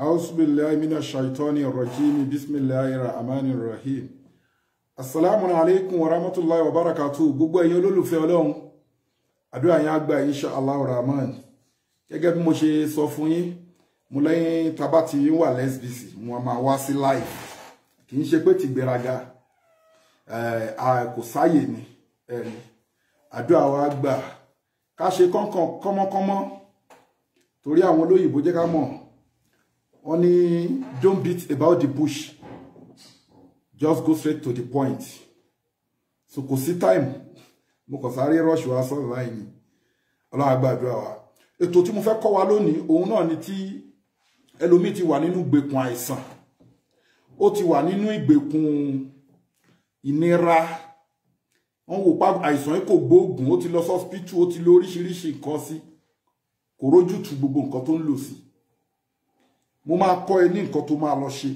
Auzubillahi minash shaitani rajim. Bismillahir rahmanir rahim. Assalamu alaikum wa rahmatullahi wa barakatuh. Gbogbo ẹ̀yin olólùfẹ́ Ọlọ́run, àdúrà yín á gbà insha Allah rahman. Gẹ́gẹ́ bí mo ṣe sọ fún yín, mo lẹ́yìn tá bá ti wà less busy, mo máa wá sí live. Kì í ṣe pé ti gbéraga, kò sáyè ni, ẹ̀rí. Àdúrà wa gbà. Ká ṣe kọ́ńkàn kọ́mọ́kọ́mọ́ torí àwọn olóyìnbó jẹ́ ká mọ̀. Wọ́n ní don't beat about the bush, just go straight to the point. So kò sí time, mo kàn sáré rush wá sọ̀rọ̀ láì ní. Ọlọ́run á gbàdúrà wa. Ètò tí mo fẹ́ kọ́ wa lónìí, òun náà ni tí ẹlòmíì ti wà nínú ìgbèkùn àìsàn, ó ti wà nínú ìgbèkùn ìnira. Wọ́n wò pa àìsàn yìí kò gbóògùn, ó ti lọ sọ́spítù, ó ti lo oríṣiríṣi nǹkan sí, kò rójútu gbogbo nǹkan tó ń lò sí. Mo máa kọ́ ẹ ní nǹkan tó máa lọ ṣe,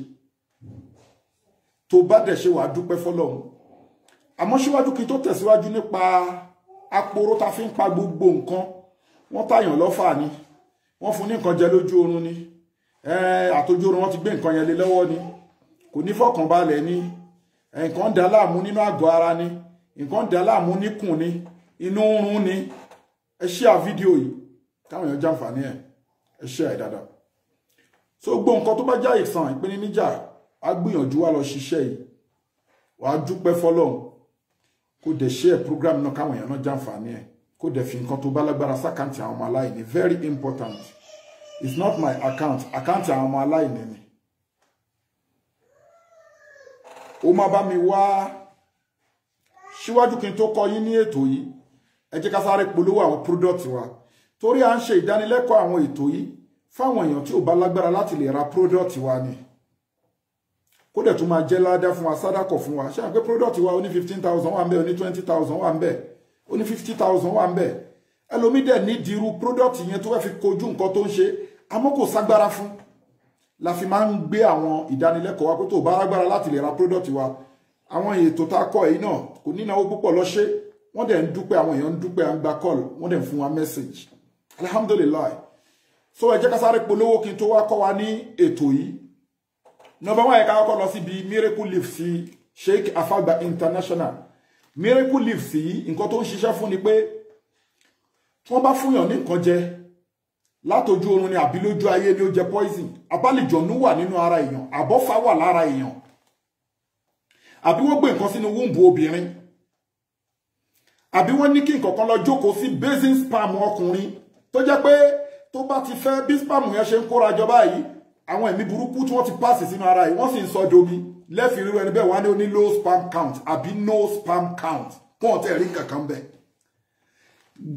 tó bá dẹ̀ ṣe wàá dúpẹ́ fọ́lọ́run. Àmọ́ síwájú kí n tó tẹ̀síwájú nípa aporó ta fi ń pa gbogbo nǹkan, wọ́n tàyàn lọ́fà ni, wọ́n fún ní nǹkan jẹ lójú oorun ni, àtọjú oorun wọ́n ti gbé nǹkan yẹn lé lọ́wọ́ ni, kò ní fọkànbalẹ̀ ni, nǹkan dà láàmú nínú àgọ́ ara ni, nǹkan dà láàmú níkùn ni, inú ń rún ni. Ẹ share fídíò yìí káwọn èèyàn jàǹfààní ẹ, ẹ share ẹ dáadáa. So gbogbo nǹkan tó bá já ìsàn ìpèníjà, á gbìyànjú wá lọ ṣiṣẹ́ yìí, wàá dúpẹ́ fọ́lọ́run. Kó dẹ̀ share program náà káwọn èèyàn náà jàǹfààní ẹ, kó dẹ̀ fi nǹkan tó bá lágbára sákàǹtì àwọn ọmọ aláìní. Very important. It's not my account, àkáǹtì àwọn ọmọ aláìní ni. Ó má bá mi wá síwájú kí n tó kọ́ yín ní ètò yìí, ẹ jẹ́ ká sáré polówó àwọn product wa, torí à ń ṣe ìdánilẹ́kọ̀ọ́ àwọn ètò yìí fáwọn èèyàn tí ò bá lágbára láti lè ra product wa ni. Kó dẹ̀ tún máa jẹ́ ládá fún wa, sádàkọ̀ fún wa. Ṣé à ń pé product wa ó ní 15,000 wà ń bẹ̀, ó ní 20,000 wà ń bẹ̀, ó ní 50,000 wà ń bẹ̀. Ẹlòmíì dẹ̀ ní dirú product yẹn tó fẹ́ fi kojú nǹkan tó ń ṣe, àmọ́ kò ságbára fún. La fi máa ń gbé àwọn ìdánilẹ́kọ̀ọ́ wa pé tó bá lágbára láti lè ra product wa, àwọn ètò tá a kọ́ èyí náà kò ní náwó púpọ̀ lọ ṣe. Wọ́n dẹ̀ ń dúpẹ́, àwọn èèyàn ń dúpẹ́, à ń gba call, wọ́n dẹ̀ ń fún wa message. Alhamdulillah. So ẹ jẹ́ ká sáré polówó kí n tó wá kọ́ wa ní ètò yìí. Number one, ẹ ká kọ́kọ́ lọ síbi Miracle Leaf sí Sheikh Afagba International. Miracle Leaf sí nǹkan tó ń ṣiṣẹ́ fún ni pé tí wọ́n bá fúnyàn ní nǹkan jẹ látojú oorun ni àbí lójú ayé ni ó jẹ poison, àbálìjọ̀nú wà nínú ara èèyàn, àbọ́fá wà lára èèyàn, àbí wọ́n gbé nǹkan sínú wúńbù obìnrin, àbí wọ́n ní kí nǹkan kan lọ jókòó sí basin sperm ọkùnrin tó jẹ́ pé tó bá ti fẹ́ bí sperm yẹn ṣe ń kóra jọ báyìí, àwọn ẹ̀mí burúkú tí wọ́n ti pàṣẹ sínú ara yìí wọ́n sì ń sọ domi lẹ́fì ríru ẹni bẹ́ẹ̀ wá ní ó ní low sperm count àbí no sperm count, kó ọ̀tẹ̀ rí kankan bẹ́ẹ̀.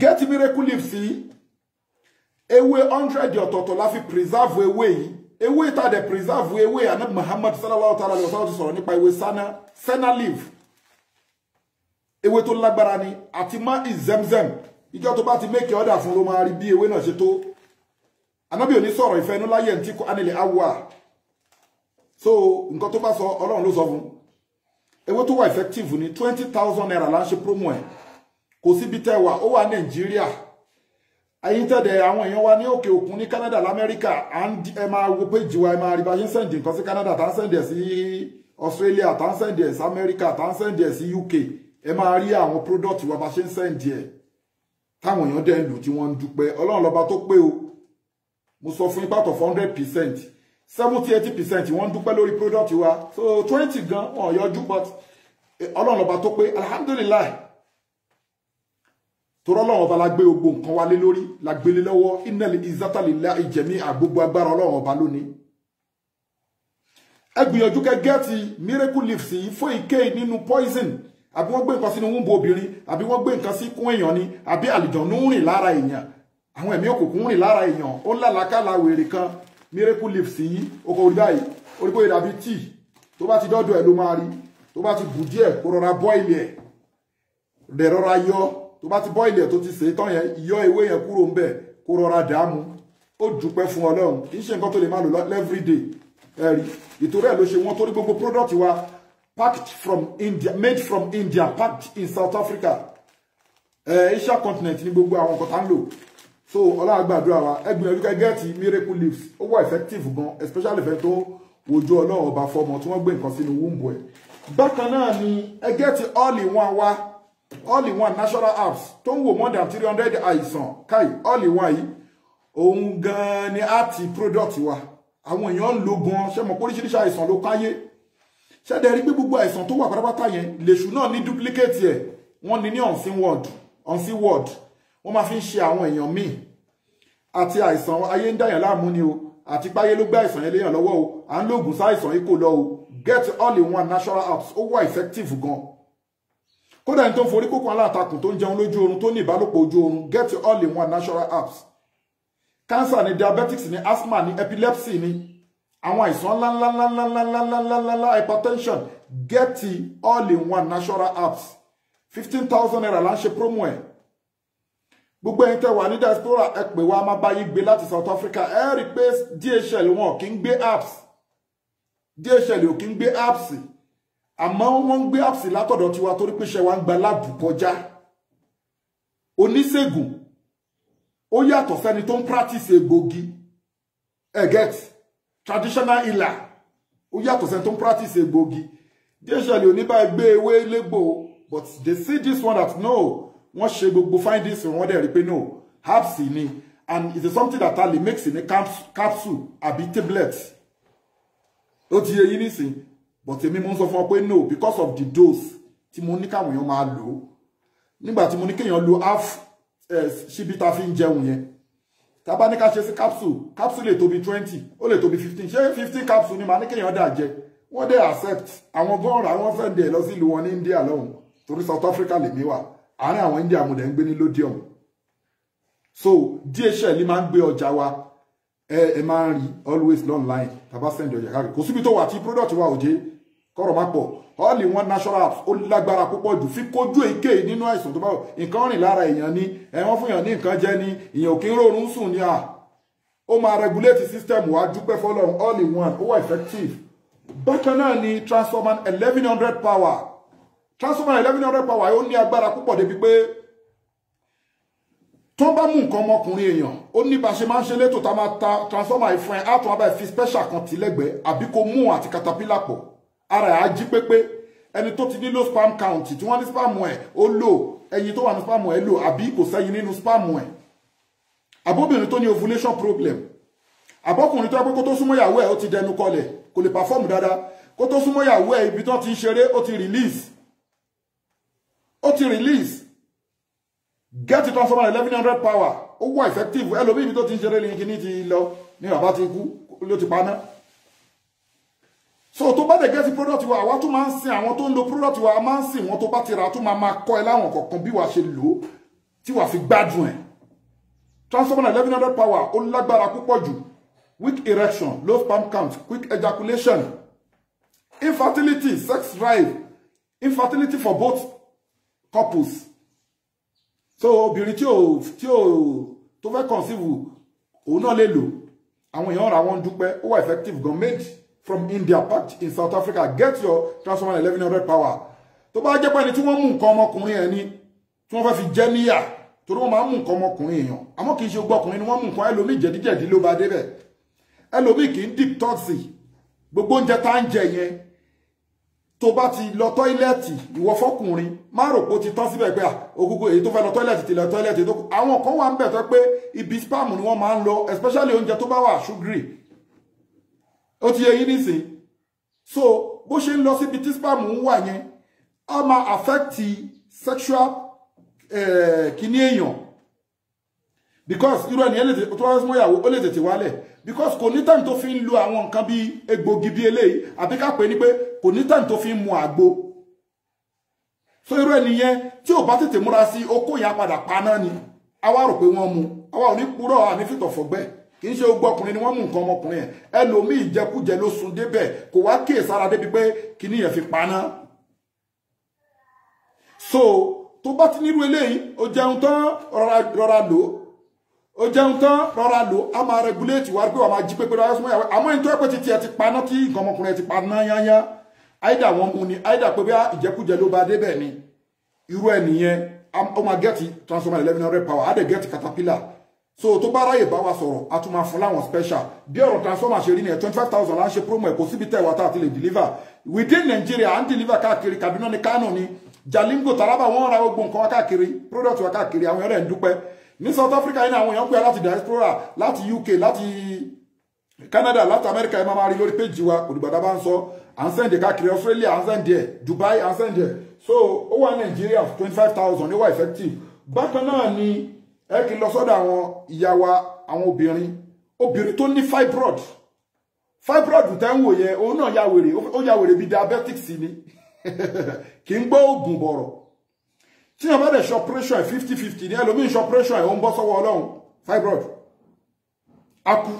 Get Miracle Leaf sí ewé 100 ọ̀tọ̀ọ̀tọ̀ la fi preserve ewé yìí. Ewé tá dẹ̀ preserve ewé Ànábì Muhammad sallallahu ta'ala alayhi wa sallam ti sọ̀rọ̀ nípa ewé sana, senna leaf, ewé tó lágbára ni, àti má ìzẹ́mzẹ́m. Ìjọ tó bá ti make order fún ló máa rí bí ewé náà ṣe tó. Ànábì ò ní sọ̀rọ̀ ìfẹ́ inú láyé ntí kò ánilẹ̀ awà. So nǹkan tó bá sọ Ọlọ́run ló sọ fún. Ewé tó wà effective ní 20,000 naira là ń ṣe promo ẹ̀. Kò síbi tẹ́ wà, ó wà Nàìjíríà. Ẹ̀yin tẹ̀dẹ̀ àwọn èèyàn wa ní òkè òkun ní Canada l'Amẹ́ríkà, ẹ máa wo péjì wa, ẹ máa rí bá ṣe ń send nǹkan sí Canada, tá ń send ẹ̀ sí Australia, tá ń send ẹ̀ sí Amẹ́ríkà, tá ń send ẹ̀ sí UK. Ẹ máa rí àwọn product wa bá ṣe ń send ẹ̀ táwọn èèyàn dẹ̀ ń lò tí wọ́n ń dúpẹ́. Ọlọ́run lọ́ba tó pé o. Mo sọ fún yín part of 100%, 70-80% wọ́n ń dúpẹ́ lórí product wa. So 20 gan wọ́n yọjú, but Ọlọ́run lọ́ba tó pé, alhamdulillah. Torí Ọlọ́run ọba la gbé gbogbo nǹkan wa lé lórí, la gbélé lọ́wọ́. Innal izzata lillahi jami'a, gbogbo agbára Ọlọ́run ọba lónìí. Ẹ gbìyànjú kẹ́ gẹ́ẹ̀tì Miracle Leaf sí fún ìké nínú poison, àbí wọ́n gbé nǹkan sínú wúńbù obìnrin, àbí wọ́n gbé nǹkan sí kún èèyàn ni, àbí àlìjọ̀nú ń rìn lára èèyàn, àwọn ẹ̀mí òkùnkùn rìn lára èèyàn, ó ń làlákàlà wèrè kan. Miracle Leaf sí ọkọ̀ orí báyìí, orí bóyá dàbí tíì, tó bá ti dọ́dọ̀ ẹ̀ ló máa rí, tó bá ti bù díẹ̀ kó rọra bọ́ìlì ẹ̀, dẹ̀ rọra yọ, tó bá ti bọ́ìlì ẹ̀ tó ti sè é tán yẹn, yọ ewé yẹn kúrò ń bẹ̀ kó rọra dààmú. Ó dúpẹ́ fún Ọlọ́run. Kì í ṣe nǹkan tó lè máa lò everyday. Ẹ̀rí ìtorí ẹ̀ ló ṣe wọ́n, torí gbogbo product wa packed from India, made from India, packed in South Africa, Asia continent ní gbogbo àwọn nǹkan tá ń lò. So Ọlọ́run gbàdúrà wa. Ẹ gbìyànjú kẹ́ get miracle leaves, ó wà effective gan, especially fẹ́ tó wojú Ọlọ́run ọba fọmọ tí wọ́n gbé nǹkan sínú womb ẹ̀. Bákan náà ni ẹ get all in one wa, all in one natural apps tó ń wò more than 300 àìsàn káì. All in one yìí òun gan ni àti product wa àwọn èèyàn ń lo gan. Ṣé mo oríṣiríṣi àìsàn ló káyé? Ṣẹ́dẹ̀ rí pé gbogbo àìsàn tó wà pátápátá yẹn, lèṣù náà ní duplicate ẹ̀. Wọ́n ní ní unseen world, unseen world wọ́n máa fi ń ṣe àwọn èèyàn míì. Àti àìsàn ayé ń dàyàn láàmú ni o, àti páyé ló gbé àìsàn yẹn léyàn lọ́wọ́ o, à ń lóògùn sáìsàn yìí kò lọ o. Get all in one natural apps, ó wà effective gan. Kódà ẹni tó ń forí kókó aláǹtakùn, tó ń jẹun lójú oorun, tó ní ìbálòpọ̀ ojú oorun, get all in one natural apps. Cancer ni, diabetics ni, asthma ni, epilepsy ni, àwọn àìsàn ńláńláńláńláńláńláńláńlá, hypertension, get all in one natural apps. 15,000 naira là ń ṣe promo ẹ̀. Gbogbo ẹ̀yin tẹ́ wà ní diaspora, ẹ pè wá, má bá yín gbé láti South Africa. Ẹ rí i pé DHL wọn kì í gbé apps, DHL ò kì í gbé apps, àmọ́ wọ́n ń gbé apps látọ̀dọ̀ tiwa torí pé ṣe wa ń gba lab kọjá. Oníṣègùn ó yàtọ̀ sẹ́ni tó ń practice egbògi. Ẹ get traditional healer ó yàtọ̀ sẹ́ni tó ń practice egbògi. DHL ò ní bá gbé ewé légbò, but they see this one that no, wọ́n ṣe gbogbo findings, wọ́n dẹ̀ rí pé no, herbs ni, and it is something that a lè mix ní capsule àbí tablet. Ó ti yé yín nísìn. But èmi mo ń sọ fún ọ pé no, because of the dose tí mo ní káwọn èèyàn máa lò ó. Nígbà tí mo ní kéèyàn lo half ṣíbí ta fi ń jẹun yẹn, tá bá ní ká ṣe sí capsule, capsule lè tóbi 20, ó lè tóbi 15. Ṣé 15 capsule ni màá ní kéèyàn dà jẹ? Wọ́n dẹ̀ accept. Àwọn gan ra, wọ́n send ẹ̀ lọ sí ìlú wọn ní India lọ́hùn, torí South Africa lèmi wà, àárín àwọn India mo dẹ̀ ń gbé ní Lodium. So DHL máa ń gbé ọjà wa. Ẹ máa ń rí always online tá bá send ọjà káàkiri. Kò síbi tó wà tí product wa ò dé. Kọ́rọ̀ má pọ̀. All in one natural apps ó lágbára púpọ̀ jù fi kojú èyíkéyìí nínú àìsàn tó bá wọ̀. Nǹkan rìn lára èèyàn ni, ẹ̀wọ̀n fún èèyàn ní nǹkan jẹ ni, èèyàn ò kí ń rọrùn sùn ni, à ó máa regulate system wa. Dúpẹ́ fọlọ́run, all in one ó wà effective. Bákan náà ni transformer 1100 power. Transformer 1100 power ó ní agbára púpọ̀ débi pé tó bá mú nǹkan ọmọkùnrin èèyàn, ó ní bá ṣe máa ń ṣe létò tá máa ta transformer ìfún ẹ, á tún abẹ́ fi special kan tì lẹ́gbẹ̀ẹ́, àbí kó mú àti caterpillar pọ̀, ara ẹ̀ á jí pépé. Ẹni tó ti ní low sperm count, tí wọ́n ní sperm ẹ̀ ó lò, ẹyin tó wà ní sperm ẹ̀ lò, àbí kò sẹ́yin nínú sperm ẹ̀, àbóbìnrin tó ní ovulation problem, àbọ́kùnrin tó yẹ pé kó tó súnmọ́ ìyàwó ẹ̀ ó ti dẹnu kọlẹ̀, kò lè perform dáadáa, kó tó súnmọ́ ìyàwó ẹ̀, ibi tó ti ń ṣeré ó ti release, ó ti release, get transformer 1100 power, ó wà effective. Ẹlòmíì, ibi tó ti ń ṣeré ní kíní ti lọ ní bàbá ti kú ló ti paná. So tó bá dẹ̀ get product wa, àwa tún máa ń sin àwọn tó ń lo product wa, a máa ń sìn wọn. Tó bá ti rà, tún máa máa kọ́ ẹ láwọn kọ̀ọ̀kan bí wàá ṣe lò ó tí wàá fi gbádùn ẹ̀. Transformer 1100 power ó lágbára púpọ̀ jù. Weak erection, low sperm count, quick ejaculation, infertility, sex drive, infertility for both couples. So obìnrin tí ò tó fẹ́ conceive, òun náà lè lò. Àwọn èèyàn ra, wọn dúpẹ́. Ó wà effective gan. Made from India, packed in South Africa. Get your transformer 1100 power. Tó bá jẹ́ pé ẹni tí wọ́n mú nǹkan ọmọkùnrin ẹ̀ ni, tí wọ́n fẹ́ fi jẹ́ níyà, torí wọ́n máa ń mú nǹkan ọmọkùnrin èèyàn, àmọ́ kì í ṣe gbogbo ọkùnrin ni wọ́n mú nǹkan. Ẹlòmíì jẹ̀díjẹ̀dí ló bá débẹ̀, ẹlòmíì kì í detox. Gbogbo oúnjẹ tá ń jẹ yẹn, tó bá ti lọ toilet, ìwọ fọkùnrin, má rò pé ó ti tán síbẹ̀ pé ògúngún èyí tó fẹ́ lọ toilet ti lọ toilet. Tó àwọn kan wà ń bẹ̀ tó pé ibi sperm ni wọ́n máa ń lọ, especially oúnjẹ tó bá wà sugary. Ó ti yé yín nísìn. So bó ṣe ń lọ síbi tí sperm ń wà yẹn, á máa affect sexual kíní èèyàn, because irú ẹni yẹn lè tó wá súnmọ́ ìyàwó, ó lè tètè wálẹ̀, because kò ní time tó fi ń lo àwọn nǹkan bíi egbògi bíi eléyìí, àbí ká pè é ní pé kò ní time tó fi ń mu àgbo. So irú ẹni yẹn, tí ò bá tètè múra sí, okó yẹn á padà paná ni. Àwa rò pé wọ́n mu, àwa ò ní purọ́, àní fìtọ̀fọ̀gbẹ́. Kì í ṣe gbogbo ọkùnrin ni wọ́n mú nǹkan ọmọkùnrin yẹn. Ẹlòmíì, ìjẹkújẹ ló sun débẹ̀, kò wá kíyèsára débi pé kíní yẹn fi paná. So tó bá ti nírú eléyìí, ó jẹun tán, rọra lò ó, jẹun tán, rọra lò, á máa regulate wá pé wàá máa jí pépé lọ́wọ́ súnmọ́ ìyàwó. Àmọ́ ẹni tó yẹ pé títí ẹ ti paná, tí nǹkan ọmọkùnrin ẹ ti paná yányá, àìdá wọn mú ni, àìdá pé bí ìjẹkújẹ ló bá débẹ̀ ni, irú ẹ nìyẹn, ó máa get transformer 1100 power, á dẹ̀ get caterpillar. So tó bá ráyè bá wa sọ̀rọ̀, a tún máa fún láwọn special. Bí ọ̀rọ̀ transformer ṣe rí ni 25,000 là ń ṣe promo ẹ̀, kò síbi tẹ̀ wá tá a ti lè deliver. Within Nigeria, à ń deliver káàkiri, Kaduna ni, Kano ni, Jalingo, Taraba, wọ́n ra gbogbo nǹkan wa káàkiri, product wa káàkiri, àwọn ẹ̀rẹ́ ń dúpẹ́. Ní South Africa yìí náà, àwọn èèyàn pè láti diaspora, láti UK, láti Canada, láti America, ẹ máa máa rí lórí page wa, kò dìgbà tá a bá ń sọ, à ń send káàkiri Australia, à ń send ẹ̀, Dubai, à ń send ẹ̀. So ó wà Nàìjíríà 25,000 ní wà effective. Bákan náà ni ẹ kì í lọ sọ́dọ̀ àwọn ìyá wa, àwọn obìnrin, obìnrin tó ní fibroid. Fibroid tẹ́ ń wò yẹn, òun náà ya wèrè, ó ya wèrè bíi diabetics ni. Kì í gbọ́ oògùn bọ̀rọ̀. Tí wọ́n bá dẹ̀ ṣe operation 50-50 ní ẹlòmíì ṣe operation ẹ̀, ó ń bọ́ sọ́wọ́ Ọlọ́run, fibroid. Akú.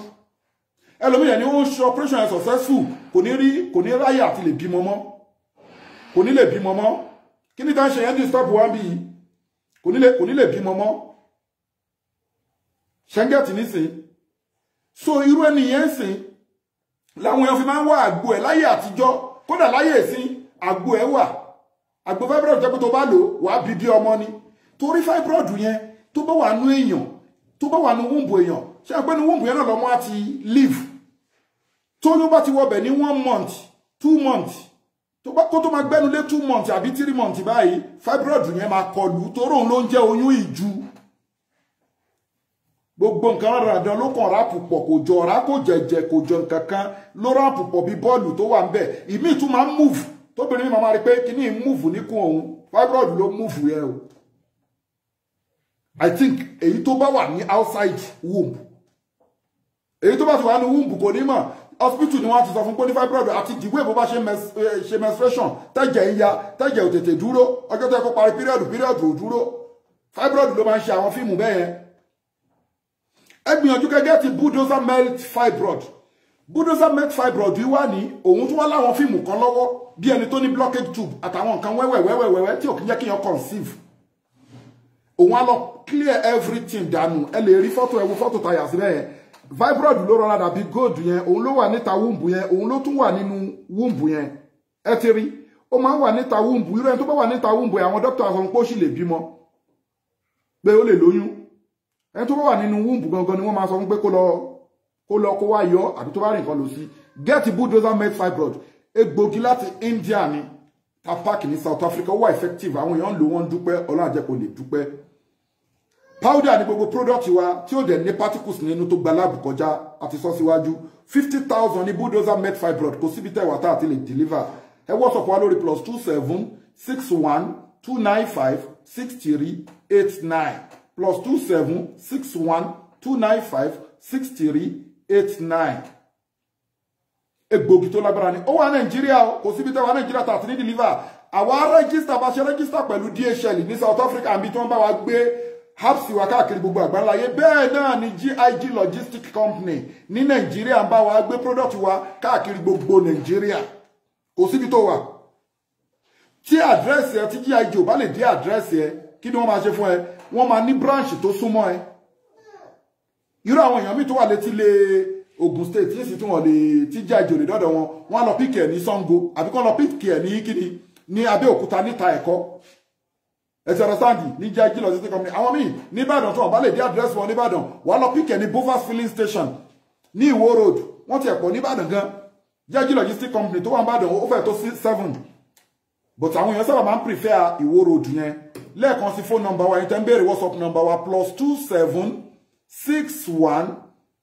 Ẹlòmíì yẹn ni ó ń ṣe operation ẹ̀ successful, kò ní rí, kò ní ráyè àti lè bímọ mọ́. Kò ní lè bímọ mọ́. Kí ni tá ń ṣe yẹn disturb wa bí? Kò ní lè bímọ mọ́. Ṣẹ́ngẹ̀tì nísìn. So irú ẹni yẹn sìn láwọn èèyàn fi máa ń wá àgbo ẹ̀ láyé àtijọ́, kódà láyé ìsìn àgbo ẹ̀ wà. Àgbo fibroid jẹ́ pé tó bá lò wàá bí bí ọmọ ni. Torí fibroid yẹn tó bá wà nú èèyàn, tó bá wà nú wúńbù èèyàn, ṣé ẹ pé ní wúńbù yẹn náà lọ́mọ á ti live. Tóyún bá ti wọbẹ̀ ní 1 month, 2 months, tó bá kó tó máa gbẹ́nu lé 2 months àbí 3 months báyìí, fibroid yẹn máa kọlù, torí òun ló ń jẹ́ oyún ìju. Gbogbo nǹkan ràdàn ló kàn ráàpù pọ̀, kò jọ ọ̀rá, kò jẹ̀jẹ̀, kò jọ nǹkan kan, ló ráàpù pọ̀ bí bọ́ọ̀lù tó wà ń bẹ̀. Ìmíì tún máa ń move, tóbìnrin mi máa rí pé kíní move níkùn òun, fibroid ló move yẹn o. I think èyí tó bá wà ní outside womb, èyí tó bá ti wà ní womb kò ní mọ̀. Hospital ni wọ́n ti sọ fún pé ní fibroid àti ìdìwé bó bá ṣe menstruation, tẹ́jẹ̀ ń ya, tẹ́jẹ̀ ò tètè dúró, ọjọ́ tó yẹ kó parí period, period ò dúró. Fibroid ló máa ń ṣe àwọn fíìmù bẹ́ẹ̀ yẹn. Ẹ gbìyànjú kẹ́gẹ́ ti bulldozer melt fibroid. Bulldozer melt fibroid yìí wà ní òun tó wá láwọn fíìmù kan lọ́wọ́ bí ẹni tó ní blockage tube àtàwọn nǹkan wẹ́wẹ́wẹ́wẹ́wẹ́ tí ò kí ń jẹ́ kí èèyàn conceive. Òun á lọ clear everything dànù. Ẹ lè rí fọ́tò, ẹ wo fọ́tò tayà síbẹ̀ yẹn. Fibroid ló rọra dàbí gold yẹn, òun ló wà níta womb yẹn, òun ló tún wà nínú womb yẹn. Ẹ ti rí, ó máa ń wà níta womb. Irú ẹni tó bá wà níta womb yẹn, àwọn dókítà sọ pé ó sì lè bímọ, pé ó lè lóyún. Ẹni tó bá wà nínú womb gangan ni wọ́n máa sọ fún pé kó lọ kó wá yọ, àbí tó bá rí nǹkan lò sí. Get bulldozer melt fibroid, egbògi láti India ni, ta park ní South Africa, ó wà effective, àwọn èèyàn ń lò, wọ́n ń dúpẹ́, Ọlọ́run á jẹ́ kó lè dúpẹ́. Powder ni gbogbo product wa tí ó dẹ̀ ní particles nínú tó gba láàbù kọjá, àti sọ síwájú. 50,000 ní bulldozer melt fibroid, kò síbi tẹ́ wà tá àti lè deliver. Ẹ WhatsApp wa lórí +27 61 295 63 89, +27 61 295 63 89. Egbògi tó lágbára ni. Ó wà Nàìjíríà, kò síbi tẹ́ wà Nàìjíríà tá àti ní deliver. Àwa register, bá ṣe register pẹ̀lú DHL ní South Africa, àbí tí wọ́n bá wa gbé hapsi wa káàkiri gbogbo àgbáláyé. Bẹ́ẹ̀ náà ni GIG Logistic Company ní Nàìjíríà ń bá wa gbé product wa káàkiri gbogbo Nàìjíríà. Kò síbi tó wà tí àdírẹ́sì ẹ, tí GIG ò bá lè dé àdírẹ́sì ẹ, kí ni wọ́n máa ṣe fún ẹ? Wọ́n máa ní branch tó súnmọ́ ẹ. Irú àwọn èèyàn míì tó wà létí lé Ogun State tí sì tí wọ́n lè, tí GIG ò lè dọ́dọ̀ wọn, wọ́n á lọ píkì ẹ̀ ní Sango, àbí kán lọ píkì ẹ̀ ní kíni, ní Abẹ́òkúta níta ẹ̀kọ́. Ẹ ti understand? Ní GIG Logistics Company. Àwọn míì nìbàdàn tí wọ́n bá lè dé àdírẹ́sì wọn nìbàdàn, wọ́n á lọ píkì ẹ̀ ní Bovas filling station ní Ìwó Road. Wọ́n ti ẹ̀pọ̀ nìbàdàn gan. GIG Logistics Company tó wà nìbàdàn ó fẹ́ tó 7, but àwọn èèyàn sábà máa ń prefer Ìwó Road yẹn. Lẹ́ẹ̀kan sí, phone number wa yẹn tẹ́ ń béèrè, WhatsApp number wa +27 61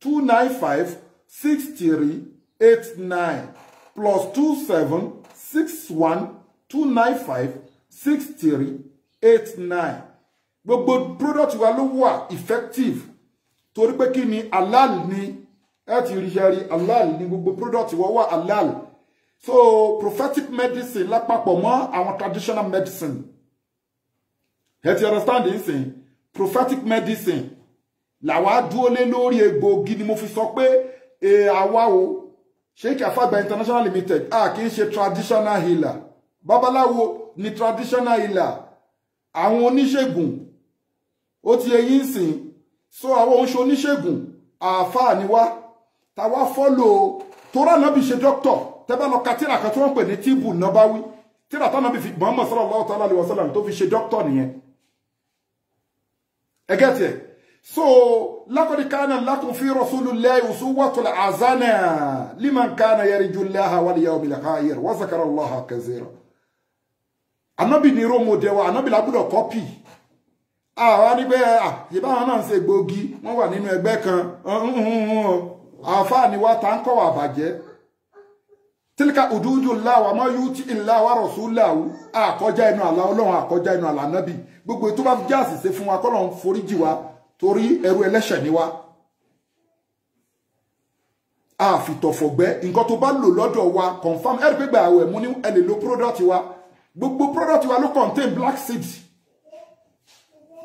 295 63 89, +27 61 295 63 89. Gbogbo product wa ló wà effective, torí pé kí ni, halal ni. Ẹ ti rí ṣe rí, halal ni gbogbo product wa wà halal. So prophetic medicine lápapọ̀ mọ́ àwọn traditional medicine. Ẹ ti understand nsìn? Prophetic medicine làwa dúró lé lórí. Egbòogi ni mo fi sọ pé àwa o, Sheikh Afagba International Limited, a kì í ṣe traditional healer. Babaláwo ni traditional healer, àwọn oníṣègùn, ó ti eyín sìn. So àwọn oúnṣe oníṣègùn, àáfàá ni wá, táwa follow torá náà bí ṣe doctor. Tẹ́ bá lọ ka tíra kan tí wọ́n pè ní Tíbù Nabawi, tíra táwọn bí fi Muhammad sallallahu ta'ala alaihi wasallam tó fi ṣe doctor nìyẹn. Ẹ get ẹ̀? So laqad kana lakum fi rasulillahi uswatun hasana liman kana yarju Allaha wal yawmil akhir wa zakara Allaha kaseera. Ànábì ni role model wa, ànábì la gbọ́dọ̀ copy. Àwa ní pé ìbá wọn náà ń ṣe gbòógì, wọ́n wà nínú ẹgbẹ́ kan. Àfáà ni wá ta ń kọ́ wà bàjẹ́. Tilka hududullahi wa ma yuti illaha wa rasulahu. Àkọjá ẹnu àlà Ọlọ́run, àkọjá ẹnu àlà ànábì. Gbogbo tó bá jẹ́ àṣìṣe fún wa, k'Ọlọ́run foríjì wa, torí ẹrú ẹlẹ́ṣẹ̀ ni wá. Àfìtọ̀fọ̀gbẹ́ nǹkan tó bá lò lọ́dọ̀ wa confam. Ẹ̀rí pé gbà àwẹ̀ mú ní ẹ lè lo product wa. Gbogbo product wa ló contain black seed.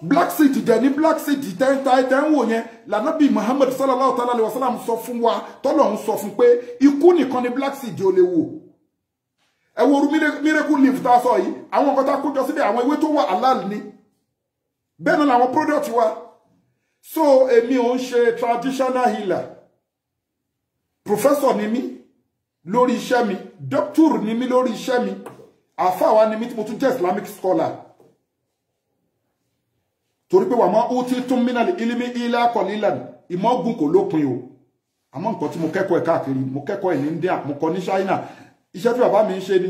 Black seed dẹ̀ ní black seed tẹ́ ń wò yẹn. Lànàbí Muhammad sallallahu ta'ala alayhi wa sallam sọ fún wa, tọ́lọ̀ ń sọ fún pé ikú nìkan ni black seed ò lè wò. Ẹ wo orú miracle leaf tá a sọ yìí, àwọn nǹkan tá a kó jọ síbẹ̀, àwọn ewé tó wà halal ni. Bẹ́ẹ̀ náà làwọn product wa. So èmi ò ń ṣe traditional healer. Professor ni mí lórí iṣẹ́ mi, doctor ni mí lórí iṣẹ́ mi, àfáà wa ni mí tí mo tún jẹ́ Islamic scholar. Torí pé wà máa ó tí tún mínà ilimi ilá kọ̀lílàn, ìmọ̀gùn kò lópin o. Àmọ́ nǹkan tí mo kẹ́kọ̀ọ́ ẹ̀ káàkiri, mo kẹ́kọ̀ọ́ ẹ̀ ní India, mo kọ́ ní China, iṣẹ́ tí bàbá mi ń ṣe ni.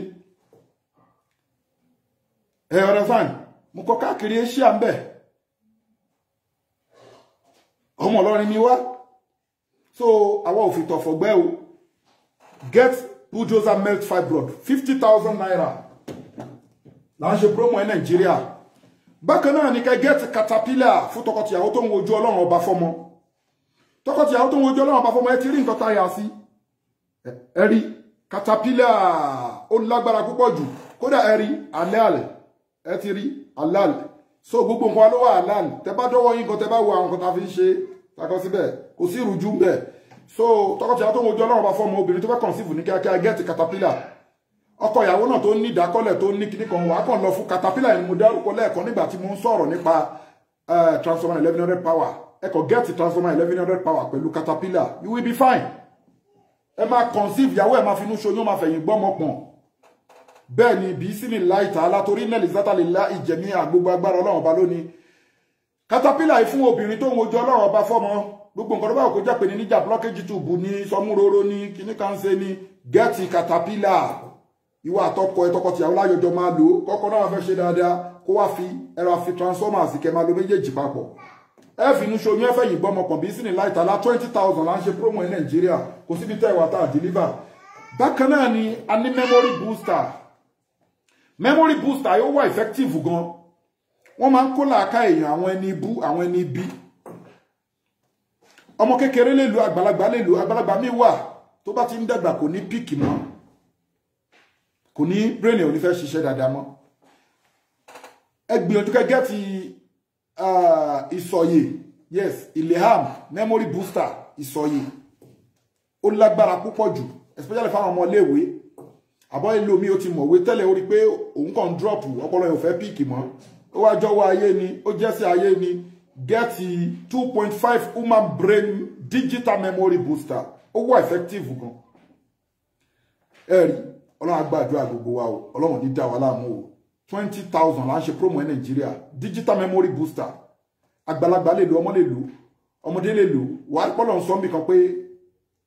Ẹ understand? Mo kọ́ káàkiri Asia ń bẹ̀. Ọmọ Ìlọrin ni wá. So àwa ò fi tọ̀fọ̀gbẹ́ o. Get bulldozer melt fibroid 50,000 naira. Là ń ṣe promo ẹ̀ Nàìjíríà. Bákan náà ni ká get caterpillar fún tọkọtìyàwó tó ń wojú Ọlọ́run ọba fọ́mọ. Tọkọtìyàwó tó ń wojú Ọlọ́run ọba fọ́mọ, ẹ ti rí nǹkan tá a yà sí. Ẹ rí caterpillar, ó lágbára púpọ̀ jù. Kódà ẹ rí halal, ẹ ti rí halal. So gbogbo nǹkan ló wà halal. Tẹ bá dọ́wọ́ yín kan, tẹ bá wo àwọn nǹkan tá a fi ń ṣe, takọ síbẹ̀, kò sí ìrújú ń bẹ̀. So tọkọtìyàwó tó ń wojú Ọlọ́run ọba fọ́mọ, obìnrin tó fẹ́ conceive ní kíákíá, get caterpillar. Ọkọ ìyàwó náà tó ní ìdákọ́lẹ̀, tó ní kíní kan, wà á kàn lọ fún caterpillar ni mo dárúkọ lẹ́ẹ̀kan nígbà tí mo ń sọ̀rọ̀ nípa transformer 1100 power. Ẹ kàn get transformer 1100 power pẹ̀lú caterpillar, you will be fine. Ẹ máa conceive, ìyàwó ẹ máa finú ṣoyún, máa fẹ̀yìn gbọ́mọ pọ̀n. Bẹ́ẹ̀ ni bí sí ní láì tààlà, torí náà lè zátà lè lá ìjẹ̀mí àgbogbo agbára Ọlọ́run ọba lónìí. Caterpillar yìí fún obìnrin tó ń wojú Ọlọ́run ọba fọ́mọ. Gbogbo nǹkan tó bá kó jẹ́ pé ní níjà, blockage tube ní sọmúróró ní kíní kan ṣe ní, get caterpillar. Ìwọ àtọkọ ẹ, tọkọtìyàwó láyọjọ máa lò ó. Kọ́kọ́ náà fẹ́ ṣe dáadáa, kó wá fi ẹ̀rọ àfi transformers kẹ máa lo méjèèjì papọ̀. Ẹ fi inú ṣoyún, ẹ fẹ̀yìn gbọ́mọ pọ̀n, bí sí ní láìtàlá. 20,000 là ń ṣe promo ní Nàìjíríà, kò síbi tẹ́ ìwà tá a deliver. Bákan náà ni a ní memory booster. Memory booster yóò wà effective gan. Wọ́n máa ń kó làákà èèyàn àwọn ẹni ibú, àwọn ẹni ibi. Ọmọ kékeré lè lo, àgbàlagbà lè lo. Àgbàlagbà míì wà tó bá ti ń dàgbà, kò ní pick mọ́, kò ní brain ẹ̀ ò ní fẹ́ ṣiṣẹ́ dáadáa mọ́. Ẹ gbìyànjú kẹ́ get ìsọ̀yè, yes, ileham memory booster. Ìsọ̀yè ó lágbára púpọ̀ jù, especially fáwọn ọmọ iléèwé. Àbọ̀ ìlú mi, ó ti mọ̀wé tẹ́lẹ̀, ó rí pé òun kàn ń drop, ọpọlọ yóò fẹ́ pick mọ́, ó wá jọ̀wọ́ ayé ni, ó jẹ́ sí ayé ni. Get 2.5 human brain digital memory booster, ó wà effective gan. Ẹ rí, Ọlọ́run á gbàdúrà gbogbo wa o, Ọlọ́run ní dá wa láàmú o. 20,000 là ń ṣe promo ní Nàìjíríà. Digital memory booster, àgbàlagbà lè lo, ọmọ lè lo, ọmọdé lè lò. Wàá pọ́lọ̀ ń sọ mí kan pé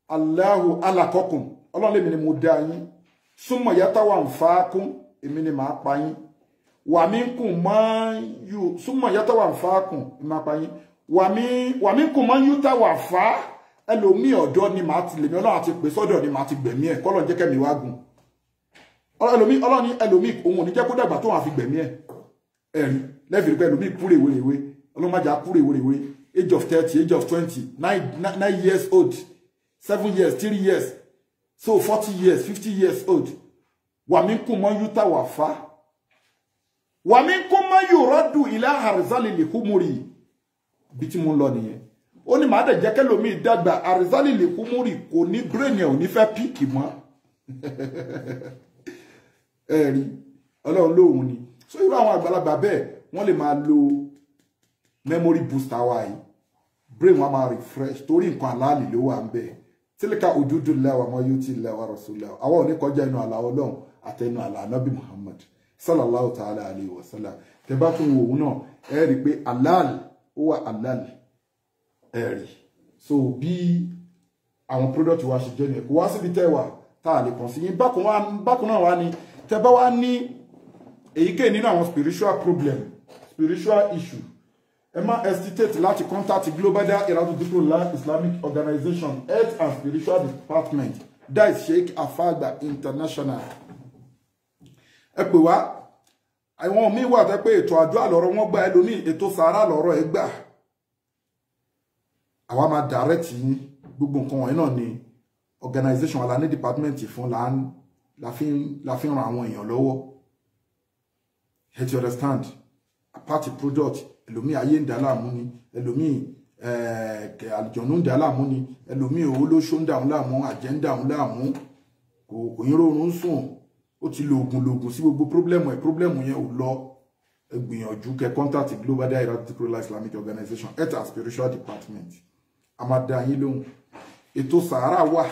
Allahu alakọ́kùn, Ọlọ́run lèmi ni mo dá yín, súnmọ̀ yàtọ̀ wà ń fa kún, èmi ni màá pa yín. Wà mí kùn mọ́ yù, súnmọ̀ yàtọ̀ wà ń fa kùn, èmi máa pa yín. Wà mí kùn mọ́ yúta wà fá, ẹlòmíì ọ̀dọ́ ni màá ti lèmi Ọlọ́run àti pè sọ́dọ̀ ni màá ti gbẹ̀mí ẹ̀, kọ́lọ̀ jẹ́ kẹ́mi wá gùn. Ẹlòmíì, Ọlọ́run ní ẹlòmíì òun ò ní jẹ́ kó dàgbà tó wọn àfi gbẹ̀mí ẹ̀. Ẹ̀rí lẹ́fìrí pé ẹlòmíì kú rèwerèwe. Ọlọ́run má jà kú rèwerèwe. Age of 30, age of 20, 9 years old, 7 years, 3 years, so 40 years, 50 years old. Wà mí kún mọ́ yúta wà fá, wà mí kún mọ́ yòrọ́dù ilá àrísálì lè kú múri. Bí tí mo ń lọ nìyẹn. Ó ní màá dẹ̀ jẹ́ kẹ́lòmíì dàgbà, àrísálì lè kú múri, kò ní brain ẹ̀ ò ní fẹ́ pick mọ́. Ẹ rí, Ọlọ́run lóhun ni. So irú àwọn àgbàlagbà bẹ́ẹ̀, wọ́n lè máa lo memory booster wa yìí, brain wọn máa refresh, torí nǹkan àlàálì ló wà ń bẹ̀. Tilka hududullahi wa man yuti illaha wa rasulahu. Àwa ò ní kọjá inú àlà Ọlọ́run àtẹnu àlà Ànábì Muhammad sallallahu ta'ala alayhi wa sallam. Tẹ bá tún wo òun náà, ẹ rí i pé halal, ó wà halal. Ẹ̀rì so bí àwọn product wa ṣe jẹ́ nìyẹn. Kò wá síbi tẹ́ wà tá a lè kàn sí yín. Bákan náà wá ní tẹ́ bá wá ní èyíkéyìí nínú àwọn spiritual problem, spiritual issue, ẹ má hesitate láti contact Global Dahiratu Dhikrlahi Islamic Organization Health and Spiritual Department, that is Sheikh Afagba International. Ẹ pè wá. Àwọn míì wà tẹ́ pé ètò àdúrà lọ́rọ̀ wọn gbà, ẹlòmíì ètò sàárà lọ́rọ̀ ẹ gbà. Àwa máa direct yín. Gbogbo nǹkan wọ̀nyí náà ni organization wa la ní department fún, la fi ń ran àwọn èèyàn lọ́wọ́. You understand? Apart product, ẹlòmíì ayé ń dà láàmú ni, ẹlòmíì àlùjọ̀nú ń dà láàmú ni, ẹlòmíì owó lóṣó ń dà òun láàmú, àjẹ́ ń dà òun láàmú, kò yín rọrùn sùn, ó ti lògùn sí gbogbo problem ẹ̀, problem yẹn ò lọ. Ẹ gbìyànjú kẹ́ contact Global Dahiratu Dhikrlahi Islamic Organization Health and Spiritual Department. A máa dá yín lóhùn. Ètò sàárà wà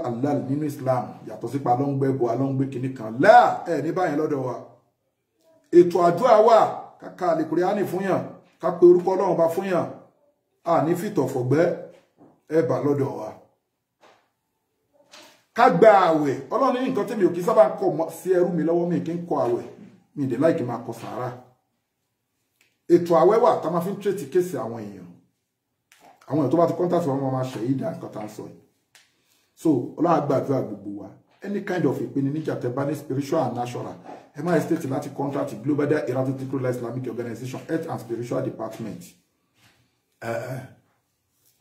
halal nínú Islam, yàtọ̀ sípa alọ́ngbẹ́bọ alọ́ngbé kìíní kan láà ẹ̀ ní báyìí lọ́dọ̀ wa. Ètò àdúrà wà, káka àlìkùránì fún yàn, ká pe orúkọ Ọlọ́run bá fún yàn, a ní fìtọ̀fọ̀gbẹ́ ẹ bá lọ́dọ̀ wa. Ká gba àwẹ̀, Ọlọ́run ní nǹkan tí mi ò kí sábà ń kọ sí ẹrú mi lọ́wọ́, mi kì í kọ àwẹ̀, mi ìdè láìkí máa kọ sàárà. Ètò àwẹ̀ wà tá a máa fi ń tírètì kéèsì àwọn èèyàn. Àwọn èèyàn tó bá ti kọ́ńtàtì wọn máa ṣe ìdá nǹkan tá à ń sọ yìí. So Ọlọ́run á gbàdúrà gbogbo wa. Any kind of ìpèníjà tẹ́ bá ní, spiritual and natural, ẹ má hesitate láti contact Global Dahiratu Dhikrlahi Islamic Organization Health and Spiritual Department,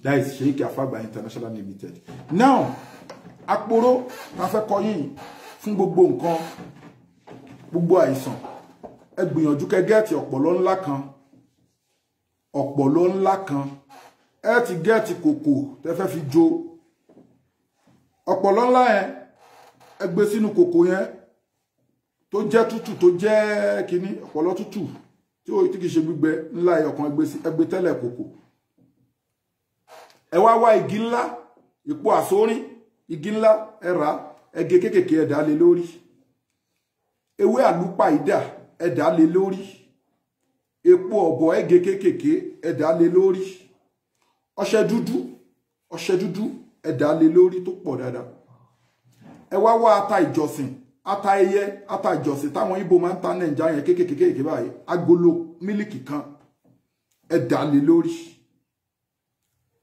that is Sheikh Afagba International Limited. Now, àpòrò ta fẹ́ kọ yín fún gbogbo nǹkan, gbogbo àìsàn, ẹ gbìyànjú kẹ́ gẹ́ẹ̀tì ọ̀pọ̀lọ́ ńlá kan, ọ̀pọ̀lọ́ ńlá kan, ẹ ti gẹ́ẹ̀tì kòkò tẹ́ fẹ́ fi jó ọ̀pọ̀lọ́ ńlá yẹn, ẹ gbé sínú kòkò yẹn tó jẹ́ tútù, tó jẹ́ kíní ọ̀pọ̀lọ́ tútù tí kìí ṣe gbígbẹ ńlá ẹyọ kan, ẹ gbé tẹ́lẹ̀ kòkò. Ẹ wá wá igi ńlá, ìpò àsórín, igi ńlá ẹ rà, ẹ gé kékèké, ẹ dà lé lórí. Ewé àlùpàídà ẹ dà lé lórí. Epo ọ̀bọ̀ ẹ gé kékèké, ẹ dà lé lórí. Ọṣẹ dúdú, ọṣẹ dúdú ẹ dà lé lórí tó pọ̀ dáadáa. Ẹ wá wá ata ìjọsìn, ata ẹyẹ, ata ìjọsìn táwọn Ìgbò máa ń ta Nàìjíríà yẹn kékèké báyìí, agolo mílìkì kan ẹ dà lé lórí.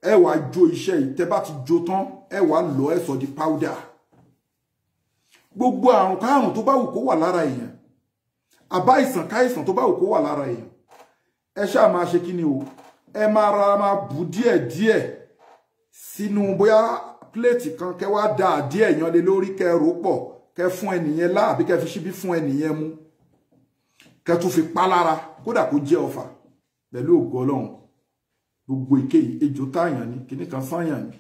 Ẹ wá jó iṣẹ́ yìí, tẹ́ bá ti jó tán, ẹ wá lọ ẹ sọ di powder. Gbogbo àrùn kárùn tó bá wù kó wà lára èèyàn, àbá ìsàn káìsàn tó bá wù kó wà lára èèyàn, ẹ ṣáà máa ṣe kí ni o, ẹ máa ra máa bù díẹ̀ díẹ̀ sínú bóyá pléètì kan, kẹ́ wá dà díẹ̀ yan lé lórí, kẹ́ rò pọ̀, kẹ́ fún ẹnìyẹn lá, àbí kẹ́ fi ṣíbí fún ẹnìyẹn mu, kẹ́ tún fi pa lára, kódà kó jẹ́ ọfà. Pẹ̀lú ògo Ọlọ́run, gbogbo èkéyìí ejò táyàn ni, kíní kan sáyàn ni,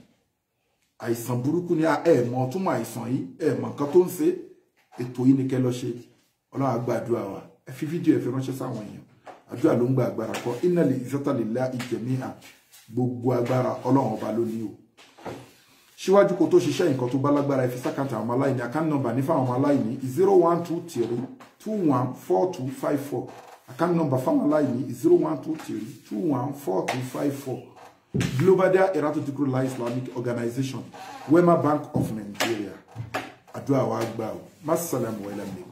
àìsàn burúkú ni, ẹ mọ̀ túmọ̀ àìsàn yìí, ẹ mọ̀ nǹkan tó ń ṣe, ètò yìí ni kẹ́ lọ ṣe. Ọlọ́run á gbàdúrà wa. Ẹ fi fídíò ẹ fi ránṣẹ́ sáwọn èèyàn. Àdúrà ló ń gba agbára kọ. Innal izzata lillahi jami'a, gbogbo agbára Ọlọ́run ọba ló ní o. Síwájú kó tó ṣiṣẹ́ nǹkan tó bá lágbára, ẹ fi sákàtà àwọn aláìní. Account number ní fáwọn aláìní 0123 214254. Account number fáwọn aláìní 0123 214254. Global Dahiratu Dhikrlahi Islamic Organization, Wema Bank of Nigeria. Àdúrà wa gbà o. Massalamu alaikum.